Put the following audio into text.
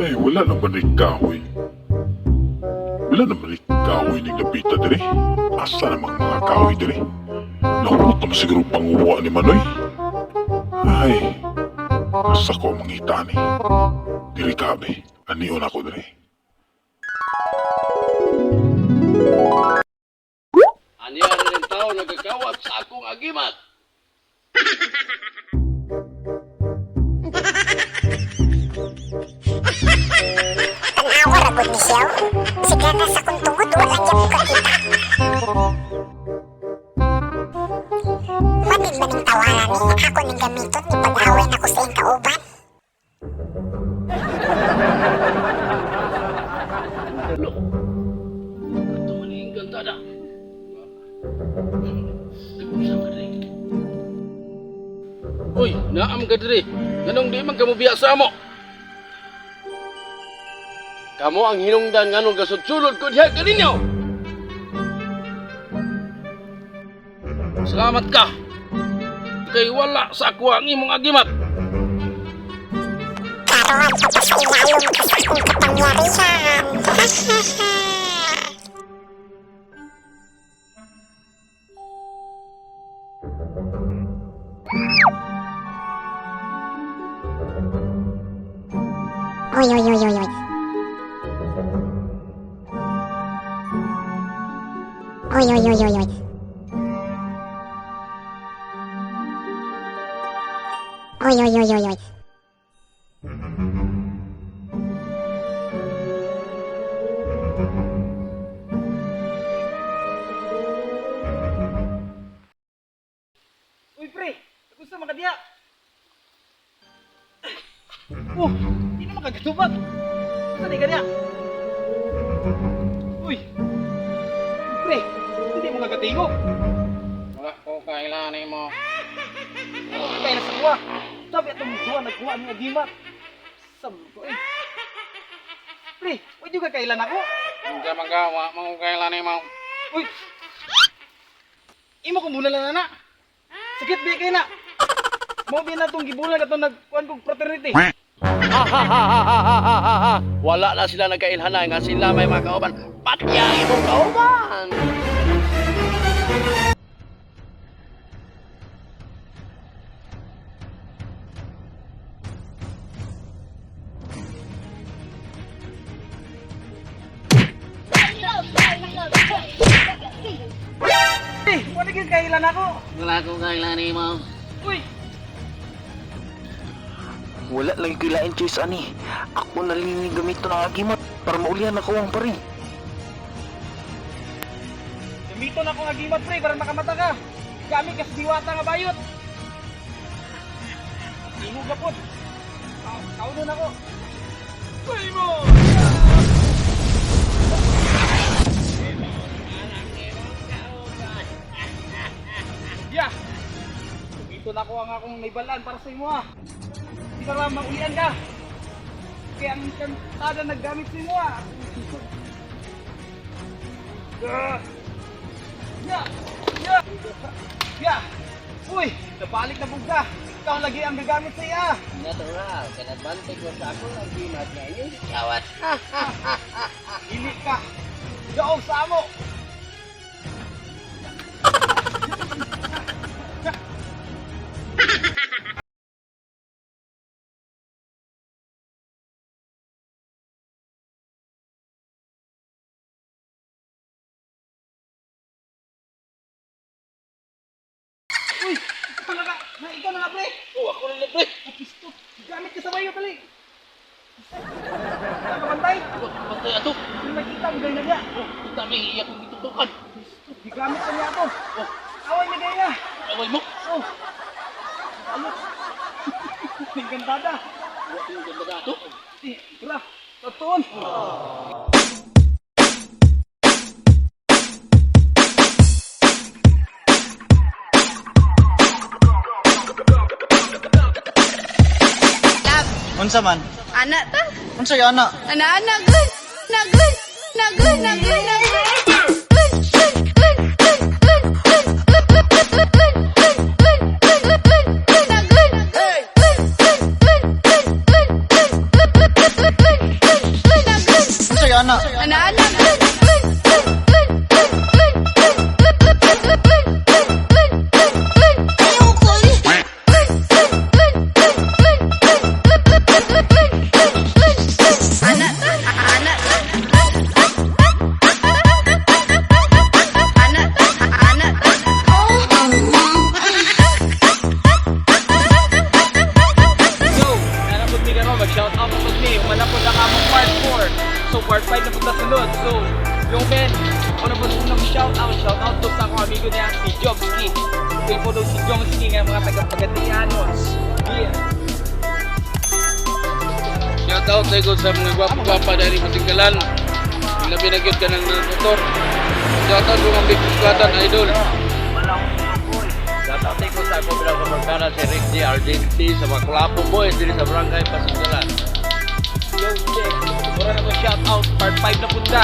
Ay, wala naman ni kahoy. Wala naman ni kahoy ning napita diri. Asa namang mga kahoy diri? Nahurot naman siguro panguwa ni Manoy. Ay, asa ko mangita ni? Diri kabi, anion ako diri. Aniya rin tao nagakawat sa akong agimat. Tanawa ra gud ni siya. Sige na sa kong tungod, wala niya ko kakita. Manin maning tawanan ni ako ning gamiton ni pag-away na ko sa iyang kauban. Lo. Ito man yung kantada. Nag-usap ka diri. Uy, naam ka diri. Nganong di man kamo biya sa amo? Kamo ang hinungdan nganong kasudsulod ko diha kaninyo. Salamat ka. Kay wala sa ako ang imong agimat. Karoon pa pa sa ilalom ka sa akong kapangyarihan. Oy, oy, oy, oy, oy. Oy, oy, oy, oy, oy. Oy, oy, oy, oy, oy. Uy, pre! Gusto man ka diha? Oh, di naman kagatubag. Gusto di ka diha? Uy! Uy, pre! Hindi mo kagatingo. Wala ko kailangan mo. Kaya na sa kuha. Sabi atong duwa nagkuha ni agimat. Sam ko eh. Pre, pwede ka kailan ako? Hindi man ka, wa mo kailangan mo. Uy! Imo kong bulan na na. Sakit biya kayo na. Mo biya na itong gibulan katong nagkuhan kong fraternity. Wala na sila nagkailhanay nga sila may mga kauban. Pati ang imong kauban. Pre, wala kayo kailan ako. Wala ko kailangan mo. Uy! Wala lagi kilain choice ani. Ako na lang yung gamito ng agimat para maulihan ako ang pare. Gamiton ako ng agimat, pre, para makamata ka. Gamit ka sa diwata nga bayot. Imo ka po. Kaunon ako. Uy mo! Yeah! Gamiton ako ang akong naibalaan para sa imo ah. Para maulian ka. Kaya ang kantada naggamit sa imo ah. Ah! Ya! Ya! Ya! Uy! Nabalik na bugka! Ikaw lagi ang gagamit sa iya! Natural, kanadbante ko sa akong agimat nga inyong gikawat. Dili ka! Gaog sa amo! Uy! Ikaw na ka! Na, ikaw na nga, pre! Oh, ako na na pre. Pisto! Gamit ka sa bayo, tali! Nakabantay! Pantay ato. Hindi nakita mo gaya na niya! Oh, kita may iya kong gitutukan. Gigamit na niya ako. Oh, Away na gaya na. away mo. Oh. Ayos. Engkantada. Wa yung ganda na ato. Eh, tara. Tatuon. Love. Unsa man? Ana ta. Unsa yung ana? Ana ana good. Na good. Na good. Na good. Na good. Good. Good. Good. Good. Good. Good. Good. Good. Good. Good. Good. Good. Good. Good. Na good. Good. Good. Good. Good. Good. Good. Good. Good. ana. Ana, ana. Un, un, un, un, un, un, un, un, un, un, un, un, un, un. Ayoko. Un, un, un, un, un, un, un, un, un, un, un. Ana, ana, ana, ana, So, nanapod mi karon, mag-shout out po mi. Wala po na kamong part 4. So, part 5 na po ta sunod. So, yung men, una po unang shout out, shout out to sa akong amigo niya, si Jobski. Okay po daw si Jobski nga mga taga-Pagadianos. Yeah. Shout out tayo sa mga gwapo-gwapa dahil Masingkalan. Labi na gyud ka ng motor. Shout out mga big squatan idol. Shout out ko sa ako bilang kabarkada si Rick G. Argenti sa mga Kulapo Boys diri sa Barangay Pasingkalan. Yo, check. Mura na ko shout out, part 5 na punta.